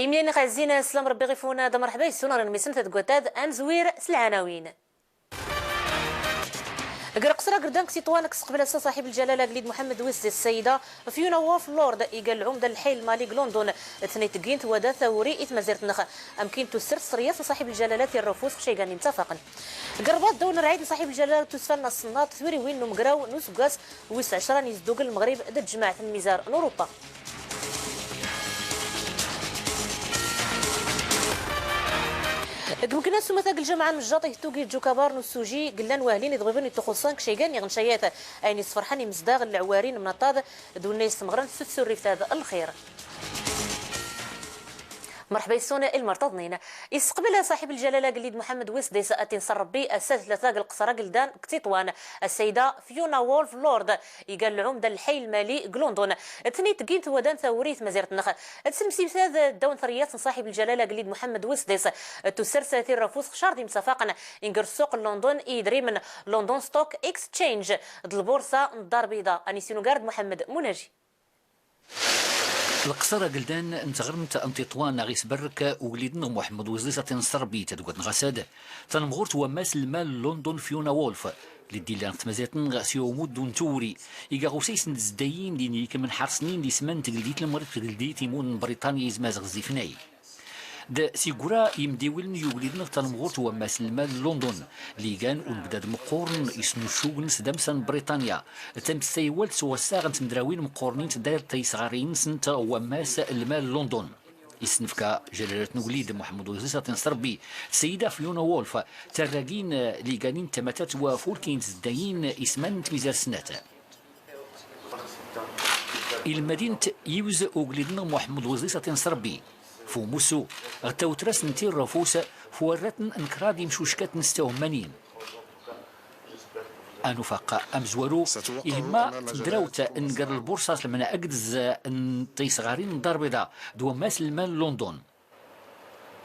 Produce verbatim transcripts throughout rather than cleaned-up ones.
Imniyani xazzin slam rebbi ɣifuna da marḥba issunar n misn tadgotad. Amzwir s lɛanawin. Gr qsra grdan ksiṭwan ksqbla sa saḥib ljalala glid muḥammad wis di ssayda fiuna wolf lord iga lɛumda lḥay lmali glondon. Tnayt ggint wada tawri itmazirtnx. Amkin tussr sriyas n saḥib ljalala tirrafus xshaygan imtafaqn. Gr rbaḍ dawn rɛid n saḥib ljalala tusfan n asnnaḍ twiriwin n umgraw n usggas wis ɛcra n izdugl lmɣrib d tjmaɛt n mizar n urupa. Gmkna sumata g ljamaa n mjjaṭ ihtugi ljukabar n usuji glan wahlin iḍbibn ituxuṣṣan kshaygan iɣnšayat. Ayn isfrḥn imzdaɣ n lɛwarin mnaṭṭad d unna ismɣrn s tsurrift ad lxir. Marḥba issun ilmrtaḍnin. Isqbl saḥib ljalala glid muḥammad wis dis atin srbi assad tlata g lqsra gldan ksiṭwan. Assayda fiuna wolf lord iga lɛumda lḥay lmali glondon. Tnayt ggint wadan tawri tmazirtnx. Tsmsibtad ddawn triyas n saḥib ljalala glid muḥammad wis dis. Tussr s tirrafus xcard imtafaqn ingr ssuq n london idrimn london stock exchange d lbursa n ddar biḍa. Anisin ugar d muḥammad munaji. Lqsr agldan n tɣrmt n tiṭwan aɣ isbrk uglid-nɣ muḥmd wis dis atin srbi tadgwat n ɣasad. Tanmɣurt wammas lmal london fiuna wolf liddi llan ɣ tmazat-nɣ s yawmud dun turi iga ɣ usays n tzdayin din ikmn ḥarsnin d isman n tgldit lmɣrib tgldit imun n britanya izmaz ɣ zifnay. D sigura imdiwln yuglidn ɣ tanmɣurt wammas lmal london ligan unbdad mqqurn isnucugn s damsa n britanya. Tamst taywalt s wassaɣ n tmdrawin mqqurnin tdar taysɣarin-nsnt wammas lmal london. Isnfka jalalat n uglid muḥmd wis dis atin srbi tsayda fiuna wolf tarragin liganin tamatat wa fulkin tzddayin isman n tmizar snat. Ilmadint iwz uglid-nɣ muḥmd wis dis atin srbi f umusu ɣ tawtrast n tirrafus f warratn n kraḍ imcuckat n stawmmanin. Anufaq amzwaru ihmma tdrawt ngr lbursa s lmna agdz n taysɣarin n ddar biḍa d wammas lmal london.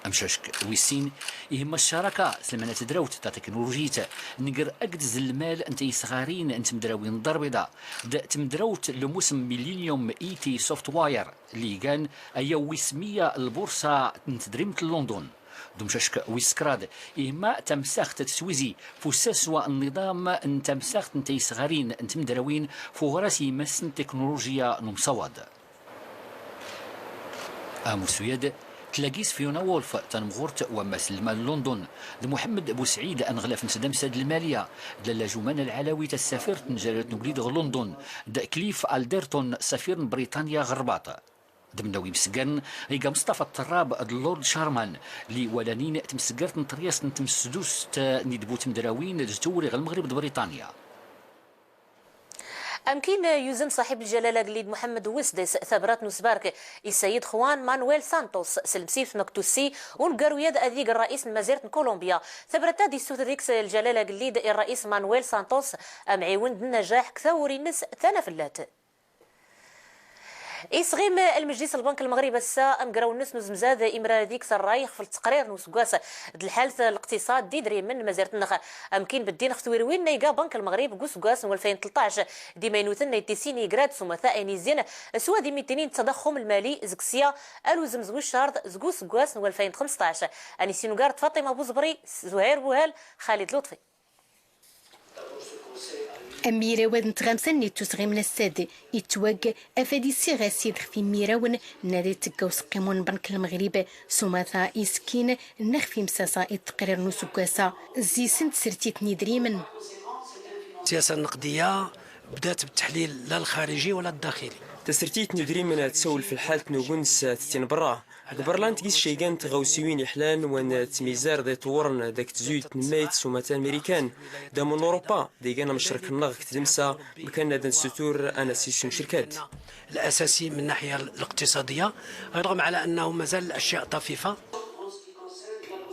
Amcack wis sin ihmma ccaraka s lmna tdrawt tatiknulujit ngr agdz lmal n taysɣarin n tmdrawin n ddar biḍa d tmdrawt lmusm millennium it softwire ligan aya wis miyya lbursa n tdrimt n london. D umcack wis kraḍ ihmma tamsaɣt tswizi f ussaswa n niḍam n tamsaɣt n taysɣarin n tmdrawin f uɣras imass n tiknulujiya n umsawaḍ. Amusuyad tlagis fiuna wolf tanmɣurt wammas lmal london d muḥmd busɛid anɣlaf n tdamsa d lmaliya d lalla juman lɛalawit assafirt n jalalat n uglid ɣ london d cliff alderton safir n britanya ɣ rbaṭ. D mnaw imsggarn iga msṭafa ṭṭrab d lord charman li walanin tmsggart n tryast n tmsdust n idbu tmdrawin d turi ɣ lmɣrib d britanya. Amkin yuzn saḥib ljalala glid muḥmd wis dis tabrat n usbark i sayid xwan manuel santos s lmsibt maktussi ungaruyad ad ig rrais n mazirt n kulumbya. Tabrat ad issutr diks ljalala glid i rrais manuel santos amɛiwn d nnajaḥ k tawuri-nns tanafllat. Isɣim lmjlis lbank lmɣrib ass-a amgraw-nns n uzmzad imrar diks rray xf ltqrir n usggas d lḥalt lqtiṣad d idrimen n mazirt-nnex. Amkin beddin xf twirwin n iga bank lmɣrib g usggas n walfayn tlṭac d imaynuten n ittisin igrad s umata ayn izzin s wad imittinin d tadaxxum lmali zg sya al uzmz wiccarḍ zg usggas n walfayn xmsṭac. Anisin ugar d faṭima buẓbri, zuhayr buhal, xalid luṭfi. Amiraw ad n tɣamsa-nni d tusɣimt n ssad ittwag afad issiɣ asid xf imirawn n ad itgga useqqimun n bank lmɣrib s umata iskin nna xf imsasa i tqrir n usggas-a. Zzi-sn tsertit n idrimen. Siyasa nqdiya bdat btaḥlil la lxariji wala daxili. Tasertit n idrimen tsawel f lḥalt n ugens tettin brra. G berra n tgis ceygan n tɣawsiwin iḥlan wan tmizar d iṭwren dak tzuyt n mayt s umata n mirikan d amun n urupa d igan amcrk nneɣ g tdmsa. Mkan ad nsutur ad nasisu mcrkad. Lasasi min naḥya liqtiṣadiya. Rɣm ɛla annahu mazal lashya tafifa.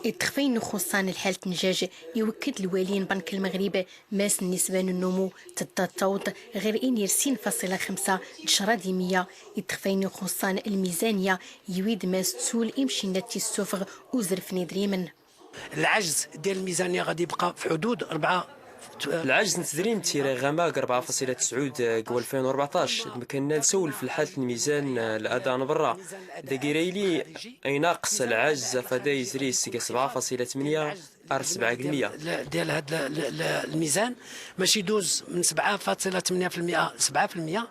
Iṭṭxf ayn ixuṣṣan lḥalt n jaj iwkked lwali n bank lmɣrib. Mass n nisba n nnumu tedda tawḍ ɣer inir sin faṣila xmsa d cra di mya. Iṭṭxf ayn ixuṣṣan lmizanya. Ywi-d mass sul imcinna tissufɣ uzrf n idrimen. Lɛajz diyal lmizanya ɣad ibqa f ḥudud rbɛa Lɛajz n tedrimt ira iɣama g rbɛa fasila tesɛud g walfayn u rbeɛṭac. Dmkna nswl f lḥalt n lmizan, lada n brra, dagi ira ili inaqs lɛajz afada izri sg sebɛa fasila tmnya ar sebɛa g lmya. Dial had lmizan, mac iduz mn sebɛa fasila tmnya f lmya, sebɛa f lmya.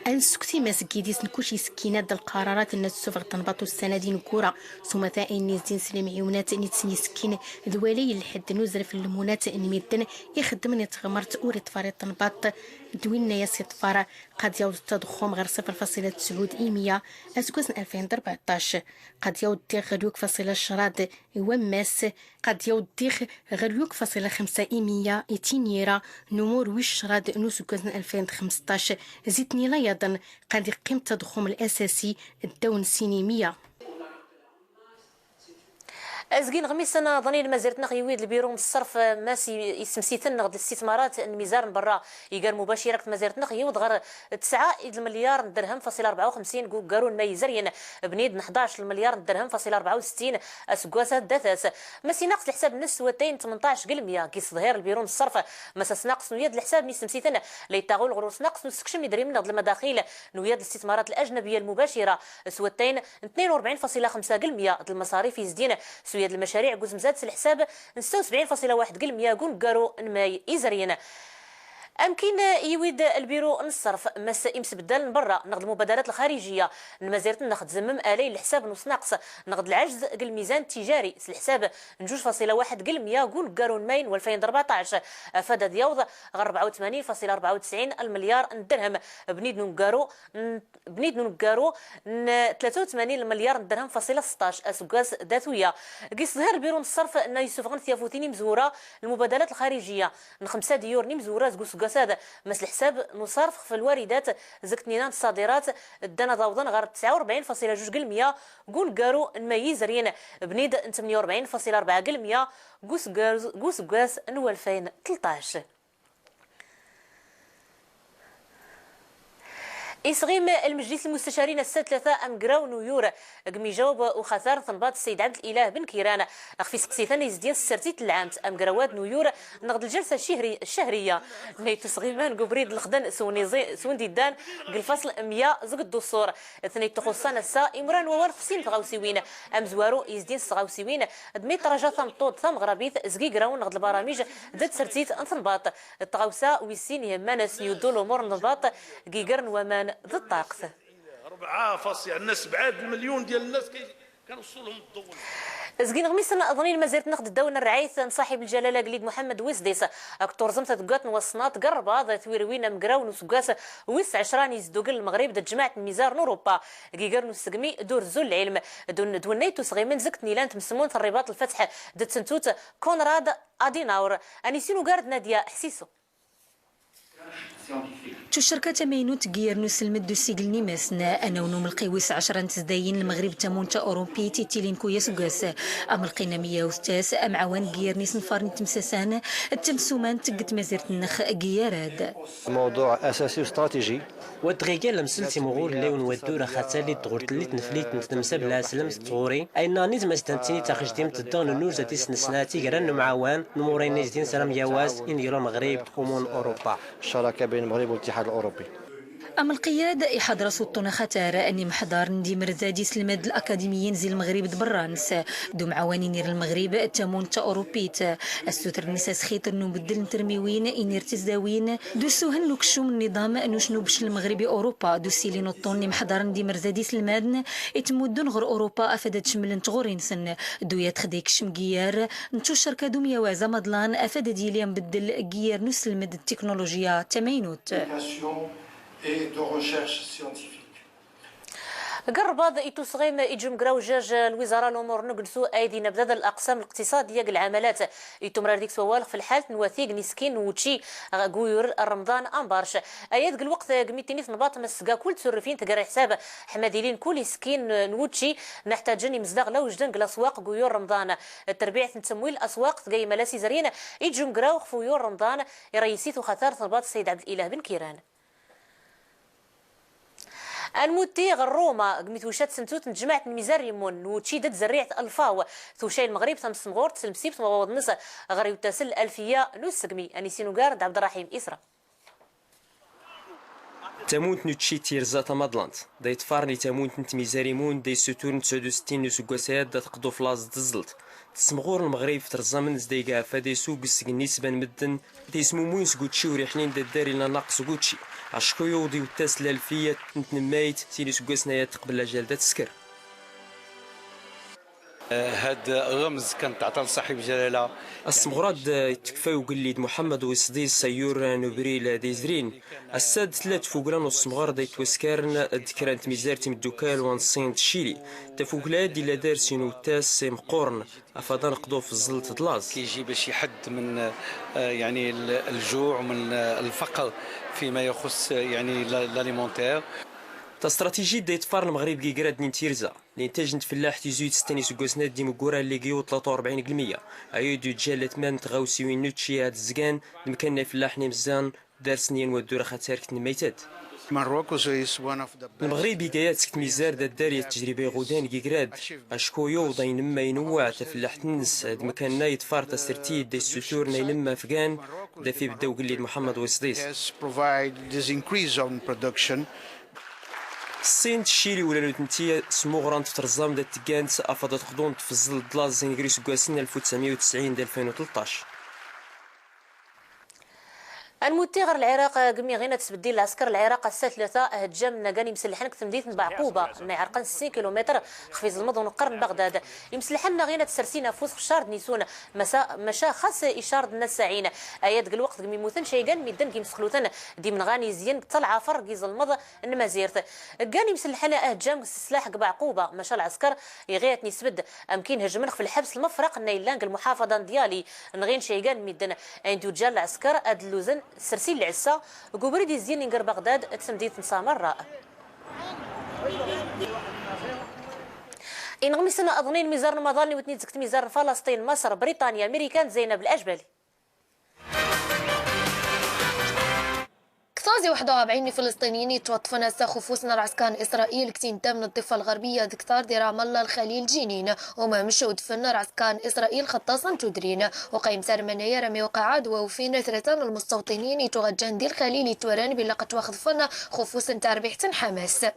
Ad nssukti mas g idis n kuc iskkina d lqararat n ad ssufɣ tnbaḍt ussan-ad ineggura s umata ayn izdin s lemɛiwnat n itsn iskkina d walay n lḥedd n uzrf n lmunat n middn ixddmn i tɣmrt ur iṭfar i tnbaḍt d winna i as iṭfar. Qad yawḍ ttadxxum ɣr sfr fasila tesɛud i mya asggas n alfayn d rbeɛṭac. Qad yawḍ dix ɣr yuk fasila crad i wammas. Qad yawḍ dix ɣr yuk fasila xmsa i mya i tinyira n umur wi crad n usggas n alfayn d xmsṭac. Zitni layaḍn qad iqqim ttadxxum lasasi ddaw n sin i mya. Azgi n ɣmisn aḍnin mazrt nx iwid lbiru n ṣṣrf mas ismsitn nɣd lstitmarat n mizar n brra igar mubacirak tmazrt nx iwḍ ɣr tesɛa d lmlyar n drhm fasila rbɛa u xmsin g uggaru n may izryn, bnid n xḍac lmlyar n drhm fasila rbɛa u sittin asggas ad datas. Mas inaqs lḥsab nns s watay n tmnṭac g lmya g isḍhir lbiru n ṣṣrf. Mas asnaqs n uyad lḥsab n ismsitn la itaɣul ɣr usnaqs n uskcm n idrimen nɣd lmadaxil n uyad lstitmarat lajnabiya lmubacira s watay n tnayn u rbɛin fasila xmsa g lmya d lmaṣarif izdin s uyad lmacariɛ g uzmzad s lḥsab n stta u sebɛin fasila waḥd g lmya g uggaru n may izryn. Amkin iwid lbiru n ṣṣrf mas imsbddal n brra nɣd lmubadarat lxarijiya n mazrt nx tzmmm alay lḥsab n usnaqs nɣd lɛajz g lmizan tijari s lḥsab n juj fasila waḥd g lmya g uggaru n may n walfayn d rbeɛṭac. Afad ad yawḍ ɣr rbɛa u tmanin fasila rbɛa u tsɛin lmlyar n drhm, bnid n uggaru n bnid n uneggaru n tlata u tmanin lmlyar n drhm fasila sṭac asggas datuya. G isḍhir lbiru n ṣṣrf nna isufɣn tyafutin imzwura lmubadalat lxarijiya n xmsa diyur n imzwura zg usggas-ad. Mas lḥsab n uṣarf xf lwaridat zg tnina n ṣṣadirat ddan ad awḍn ɣr tesɛa u rbɛin fasila juj g lmya g uneggaru n may izryn, bnid n tmnya u rbɛin fasila rbɛa g lmya g usggas n walfayn tlṭac. Isɣim lmejlis lmustacarin ass-a tlata amgraw n uyur g mijawb uxatar n tnbaḍt Ssayid Ɛbdlilah Benkiran xf iseqsiten izdin s tsertit n lɛamt, amgraw-ad n uyur nɣd ljalsa cchihriya n ayt usɣiman g ubrid lxdn s wn iddan g lfasl mya zg dduṣṣur. Tnayt txuṣṣan ass-a imran wawal xf sin tɣawsiwin, amzwaru izdin s tɣawsiwin d mi traja tmṭṭut tamɣrabit zg igrawn nɣd lbaramij d tsertit n tnbaḍt. Tɣawsa wis sin ihmman ad sn-yuddu lumur n tnbaḍt g igr n waman d ṭṭaqt. Rbɛa fasila sebɛa lmlyun diyal nnas kan wṣlhum ḍḍu. Zgin ɣmisn aḍnin mazrt nx ddaw n rɛayt n ṣaḥib ljalala agellid Muḥammad Wis Sḍis, akked turẓmt taggatt n waṣṣnaṭ g rrbaḍ twirwin amgraw n usggas wis ɛecra n izdugn n lmeɣrib d tjmaɛt n mizar n urupa g igr n ussgmi d urzu n lɛilm d wennay n usɣimn zg tnilan tmsmun n rribaṭ lfatḥ d tntut Konrad Adenauer. Anisin ugar d Nadya Ḥsiso. Tuccerka tamaynut g yir n uselmed d usigel n imasn, anaw n umelqi wis ɛecra n tezdayin n lmeɣrib d tamunt taurupit ittilin kuya asggas. Amelqi n amya uttas amɛawan g yir n isenfaren n temsasan d temsumant g tmazirt nnex g yarad. موضوع أساسي واستراتيجي. Wa d-ɣiga lemsel timɣur n lawn waddur axatar lli d-ɣur telli tneflit n tnemsa bla aslem s tɣuri, ayennaɣ nitmas d-anttini taxjdimt d-ddɣ n unurz ad-isnesna tigran n umɛawan n umurayn izdin s ramyawas ingr umeɣrib d umun n urupa. الشراكة بين المغرب والاتحاد الأوروبي. Amelqiyad iḥḍr-as uṭṭun axatar n imḥḍarn d imrzad iselmad d lakadimiyin zi lmeɣrib d berrans d umɛawan inir lmeɣrib d tamunt taurupit. Assuter-nnes asxitr n ubeddel n termiwin inir tizdawin d usuhen n ukeččum n niḍam n ucnubec n lmeɣrib i urupa d usili n uṭṭun n imḥḍarn d imrzad iselmadn i tmuddun ɣer urupa afad ad cemmln tɣuri-nsn d uya ad xd-ikcem g iyar n tuccerka d umyawaz amaḍlan afad ad yili ambeddel g iyar n uselmed d tiknulujiya tamaynut. G rrbaḍ itusɣim ijumgraw jaj lwiẓara n umur n ugdsu ayd inabdad alaqsam liqtiṣadiya g lɛamalat, itumrar dik s wawal xf lḥalt n watig n iskin n wučči g uyur n remḍan ambarc. Ayad g lweqt g mittini tnbaḍt ma sga kul tsurrufin tgr lḥsab ḥma ad ilin kul iskin n wučči nḥtajn imzdaɣ lawjdn g laswaq g uyur n remḍan. Trbiɛt n tmwil aswaq tga imalas izrin ijumgraw xf uyur n remḍan. Iraysit uxatar tnbaḍt Ssayid Ɛbdlilah Benkiran. Anmutti ɣer ruma gmi twucat sentut n tjmaɛt n mizar imun n wučči d tzerriɛt alfaw, twucay lmeɣrib tamsemɣurt s lmsibt n wawaḍ-nnes ɣer iwttasel alfiya n ussegmi. Anisi nugar d ɛebderraḥim isra. Tamunt n učči tirza tamaḍlant da iṭfaren i tamunt n tmizar imun da isutur n tesɛud ustin n useggas ayad da teqḍu f laẓ d tẓelt. Tessemɣur lmeɣrib f terẓam-nnes da iga afad isug seg nnisba n medden da ismumuyen seg učči ur iḥnin d addar illan naqs seg učči. Acku yuweḍ iwttas lalfiya n tnemmayt sin iseggasen ayad teqbel ajal da tesker. هاد غمز كان تعطى لصاحب الجلالة. Assemɣur-ad tekfa i ugellid Muḥemmed Wesḍis ayyur n ubril da izrin. Ass-ad tella tfugla n ussemɣur da itwaskaren d kra n tmizar timddukal wanṣin d ccili. Tafugla-ad illa dars inwtas imeqqoren, afad ad neqḍu f ẓẓelt d laẓ. كيجي باش يحد من، آه، يعني ال-، الجوع ومن الفقر فيما يخص، يعني، ال-، l'alimentaire. Tastratijit da iṭfar lmeɣrib g igrad n tirza. Lintaj n tfellaḥt izuyt settan iseggasen ad d-imuggura lligi u tlata u rebɛin g lmiyya. Ayad ujjal atman n tɣawsiwin n učči ad zgan d mkanna ifellaḥen imzan darsen yan waddur axatar g tnemmayt-ad. Morocco is one of the best. Lmeɣrib iga-yad seg tmizar d addar i tejriba iɣudan g igrad. Acku yuweḍ ayen mma inewweɛ tafellaḥt-nnes d mkanna iṭfar tasertit da issutur n ayen mma afgan da f-ibedda ugellid Muḥemmed Wesḍis. Has provided this increase on production. Ṣṣin d ccili ula nutenti smuɣrant f terẓam da tgant afad ad qḍunt f ẓẓel d laẓ ingri iseggasen alef u tesɛemya u tesɛin d alfin u tleṭṭac. Anmutti ɣer lɛiraq, gmi ɣin ad sbeddil lɛesker lɛiraq ass-a tlata hejjam n agan imsellḥen g temdit n Beɛquba, nna iɛerqen sin kilumitr xef iẓelmeḍ uneqqer n Beɣdad. Imsellḥen nna ɣin ad sersin afus f ccar d nisun, maca xas i ccar d nna ssaɛin. Ayad g lweqt gmi mmuten caygan n midden g imsexluten d imenɣan izyen g talɛafer g iẓelmeḍ n Mazirt. Ggan imsellḥen ahejjam s sslaḥ g Beɛquba, maca lɛesker iɣi ad ten-isbedd, amkin hejjmen xef lḥebs lmefraq nna illan g lmuḥafaḍa n Dyali, nɣin caygan n midden. Ayen d-ujjan lɛesker ad lluzen sersi n lɛissa g ubrid izyen inger Beɣdad d temdit n Samarra. Inɣmisen aḍnin imizar n umaḍal n iwetni d zg tmizar n Falasṭin, Maṣer, Briṭanya, Mirikan d Zaynab Lajbali. Ktaẓ i weḥd u rebɛin n ifalesṭiniyen itwaṭṭfen ass-a x ufus n lɛesker n Isṛayil g tindam n ḍḍifa lɣerbiyya d ktar di Ramalla, lxalil, Jinin. U mhemc udfen lɛesker n Isṛayil xeṭṭaṣ n tudrin. U qayem s armanaya rami waqaɛa d wawfin tlata n lmustawṭinin ituɣajjan di lxalil itwaran billaq twaxḍfen x ufus n terbiḥt n Ḥamas.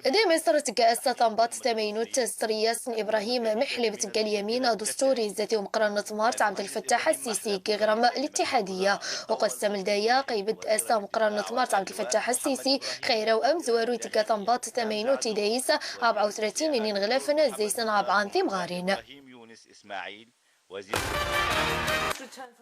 Di Miṣr tga ass-a tanbaḍt tamaynut s tryast n Ibrahim Miḥlib tga lyamin d usturi zdat i umeqqran n tmart Ɛebd Lfettaḥ Ssisi g iɣrem Littiḥadiyya. U ɣas amldaya qa ibedd ass-a umeqqran n tmart Ɛebd Lfettaḥ Ssisi, xayra u amzwaru itga tanbaḍt tamaynut idayis ṛebɛa u tlatin n ineɣlafen zaysen ṛebɛa n timɣarin.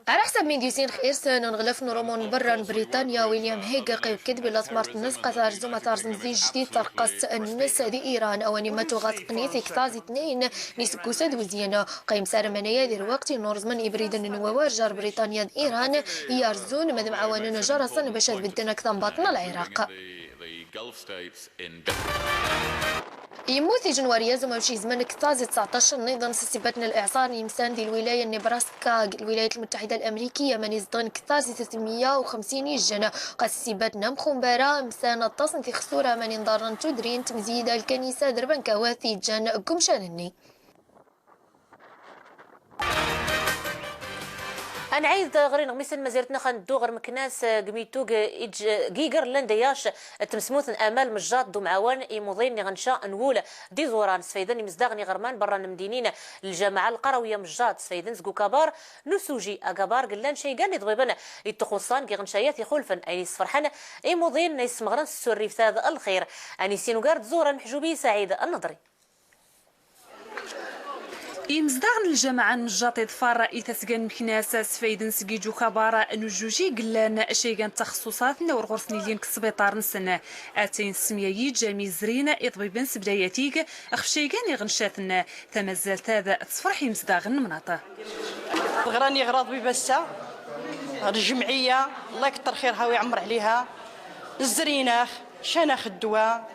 Ɛla ḥsab mindyusin x irsen n uneɣlaf n uṛumun n berra n Briṭanya, William Hague, qa iwekked billa tmart-nnes qa tarzu ma tarẓem di jdid tareqqast-nnes di Iran, awan imma tuɣa teqnit i ktaẓ itnayn n iseggusen d wezyin. Qa imsarmen aya di lweqt inna urẓmen ibriden n wawar jar Briṭanya d Iran i yarzun ma d mɛawanen jar-asen bac ad bedden ak tanbaḍt n Lɛiraq. Yemmut ijenwari azumar u cizmen ktaẓ d tseɛṭac nniḍen s ssibat n liɛṣar n yimsan di lwilaya n Nebraska g lwilayat lmuttaḥida lamrikiya, mani zedɣen ktaẓ d tlatmya u xemsin ijjen. Ɣas ssibat n umxumbara, msan aṭas n tixsura mani nḍarren tudrin, tmziyda, lkanisa d rbankawat ijjen g umcan-nni. Anɛid ɣer ineɣmisen n tmazirt-nneɣ, ad neddu ɣer Meknas, eh, g Mitug, eh, ij-, eh, giger llan d ayac, eh, tmesmut n amal mejjaḍ d umɛawan imuḍin n iɣenca n wul d iẓuran, sfayden imezdaɣ n iɣerman berra n tmdinin, lǧamaɛa lqarawiya mejjaḍ, sfayden seg ukabar n usuji, agabar g llan caygan iḍbiben itxuṣṣan g iɣencayat ixulfen, ayen issefrḥen imuḍin n issemɣren s tsurrift-ad n lxir. Anisi nugar d Zura Meḥjubi Saɛid Nneḍri. Imezdaɣ n lǧamaɛa n mejjaḍ iḍfar i tasga n Meknas sfayden seg ij ukabar n ujuji g llan caygan d taxṣuṣat n ur ɣur-sen illin g sbiṭar-nsen. Atayn s smyayij mi zrin iḍbiben s bdayatig xef caygan iɣencaten. Tamazzalt-ad tessefreḥ imezdaɣ n lemnaṭ. Ɣran iɣra ḍbib ass-a ɣer ljemɛiyya, Allah ikter xirha u iɛemmer ɛliha. Zrin-ax, can-ax ddwa.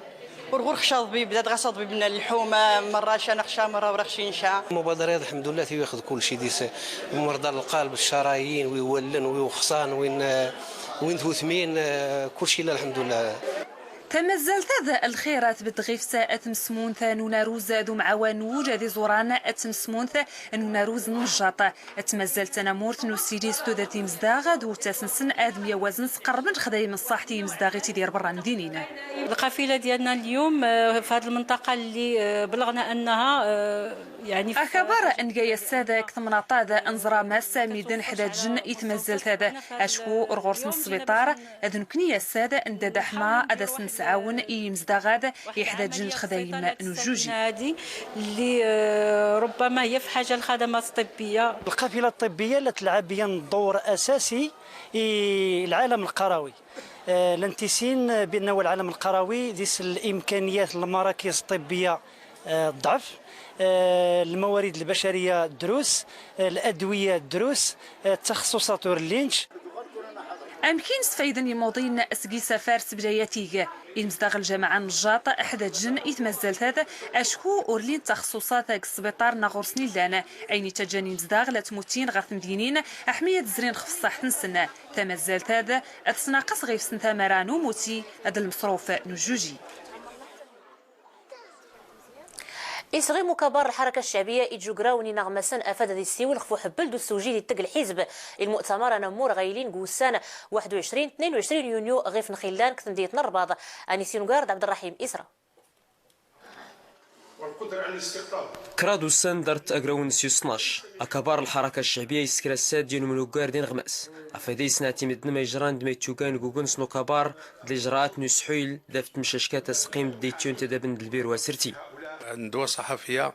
Ur ɣur-ɣ ca ḍbib, d ad ɣas aḍbib n lḥuma, merra can-aɣ ca, merra ur-aɣ cin ca. Mubadara-ad, lḥemdullah, tiwi ixed kulci dis, merḍa lqalb, ccarayin, wi wallen, wi uxṣan, win, eh, Win tmutmin, eh, kulci yella lḥemdullah. Tamazzalt-ad lxir tbedd ɣif-s tmsmunt n unaruz d umɛawan n wuj ad iẓuran tmsmunt n unaruz n umjjaṭ. Tmazzalt tanamurt n usili s tudert imezdaɣ d utas-nsen ad myawazen s qerrben lexdayem n ṣṣaḥ i yimezdaɣ i tidir berra n dinin. القافلة ديالنا اليوم، آه، في هذه المنطقة اللي، آه، بلغنا أنها، آه، يعني في Akabar nga ass-ad deg temnaḍt-ad, neẓra mass midden ḥdaǧen i tmazzalt-ad, acku ur ɣur-sen ṣṣbiṭar, d nekkni ass-ad, nedda d aḥma ad asen-nesɛawen i yimezdaɣ-ad iḥdaǧen lexdayem n ujjuji. هذه اللي، آه، ربما هي في حاجة لخدمات طبية. القافلة الطبية اللي تلعب بها دور أساسي في العالم القروي. آه، لنتيسين بأنه العالم القروي ذيس الإمكانيات المراكز الطبية، آه، ضعف، آه، الموارد البشرية دروس، آه، الأدوية دروس، آه، التخصصات ورلينش. Amek i nesfayden imuḍin seg isafar s bdayat-ig? Imezdaɣ n lǧamaɛa n Mejjaṭ ḥdaǧen i tmazzalt-ad, acku ur llin taxṣuṣat deg ṣṣbiṭar neɣ ɣur-sen illan, ayen ittaǧǧan imezdaɣ la ttmuttin ɣer temdinin, aḥmi ad zrin xef ṣṣaḥt-nsen. Tamazzalt-ad ad tesnaqes ɣif-sen tamara n umuti d lmeṣruf n ujjuji. Isɣim ukabar lḥaraka ccɛbiya i d-jugrawni neɣ masan afad ad issiwel xef uḥebbel d ussewjid itteg lḥizb i lmu'tamar anammur ɣaylin g wussan waḥed u ɛecrin, tnayn u ɛecrin yunyu ɣif nxillan g temdiyt n rrbaḍ. Anisin ugar d ɛebd rraḥim isra. Kraḍ ussan dart agraw n syus tnac, akabar lḥaraka ccɛbiya iskra ssad yunum n uggar d inɣmas. Afad isnat imedden ma ijran d ma ittugan g ugens n ukabar d lijraat n usḥuyl d af tmcackat asqim d ityun tadabn d lbir waserti. Ddwa ṣaḥafiya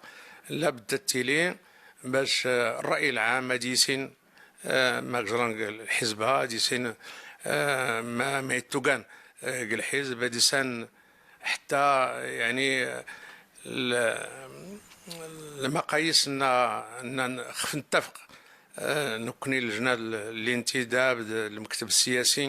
labd ad tili bac, eh, rray lɛam ad isin, eh, ma ijran g lḥizba ad isin, eh, ma, ma ittugan, eh, g lḥizb ad isan ḥtta, yani, l-, lmaqayis nna, nna xef ntafq, eh, nukkni ljna l-, lintidab d lmekteb ssiyasi,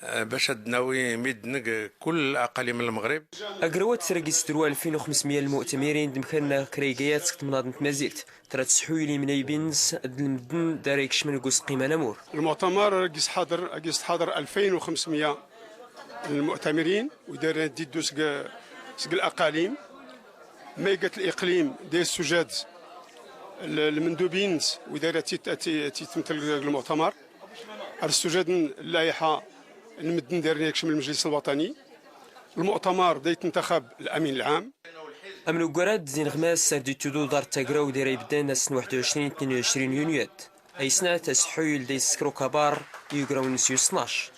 eh, bac ad nawi midden g kull aqalim n lmeɣrib. Agraw ad tsra gis drwa alfin u xemsmya n lmu'tamirin d mkanna kra igayat seg temnaḍ n tmazirt, tra tsḥuyl imnayb-ins d lmedden d ara ikecmen g usqim anamur. Lmu'tamar gis ḥader, gis ḥader alfin u xemsmya n lmu'tamirin, u dara diddu seg, seg laqalim. Ma igat liqlim da issujad l-, lmendubin-ns, wid ara tt-, tt-, tt-, ittmtel lmu'tamar. Ar ssujaden llayiḥa n medden da ikcem lmejlis lwaṭani. Lmu'tamar da itntaxab lamin lɛam. Amnuggar-ad d inɣmas ar d-ittudu dar tagraw da ibedden ass n waḥed u ɛecrin, tnin u ɛecrin yunyu-ad. Aysnat asḥuyl da issker ukabar i ugraw n syus tnac.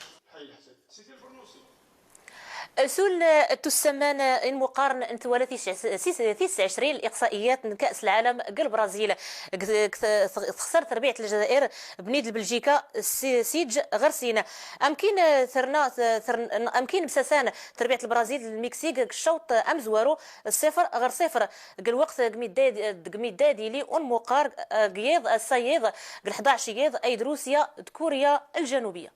Sul, eh, tussaman, eh, inmuqarn n twala tis-, tis-, tis ɛecrin, liqsa'iyat n ka's lɛalam g lbrazil. G-, g-, t-, txsar trbiɛt ljazair bnid lbeljika s-, sij ɣer sin. Amkin, eh, terna, t-, tern-, amkin msasan trbiɛt lbrazil d lmiksik g cawṭ amzwaru sifr ɣer sifr. G lweqt g middad, g middad ili unmuqar, eh, g yiḍ, ass-a yiḍ, g lḥdac yiḍ, ay d rusya d kurya ljanubiya.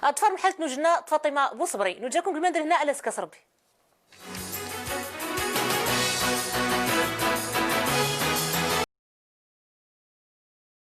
Ad tfrmḥalt nujna d faṭima buṣbri nujjakum gmandr hna ala skas rbbi.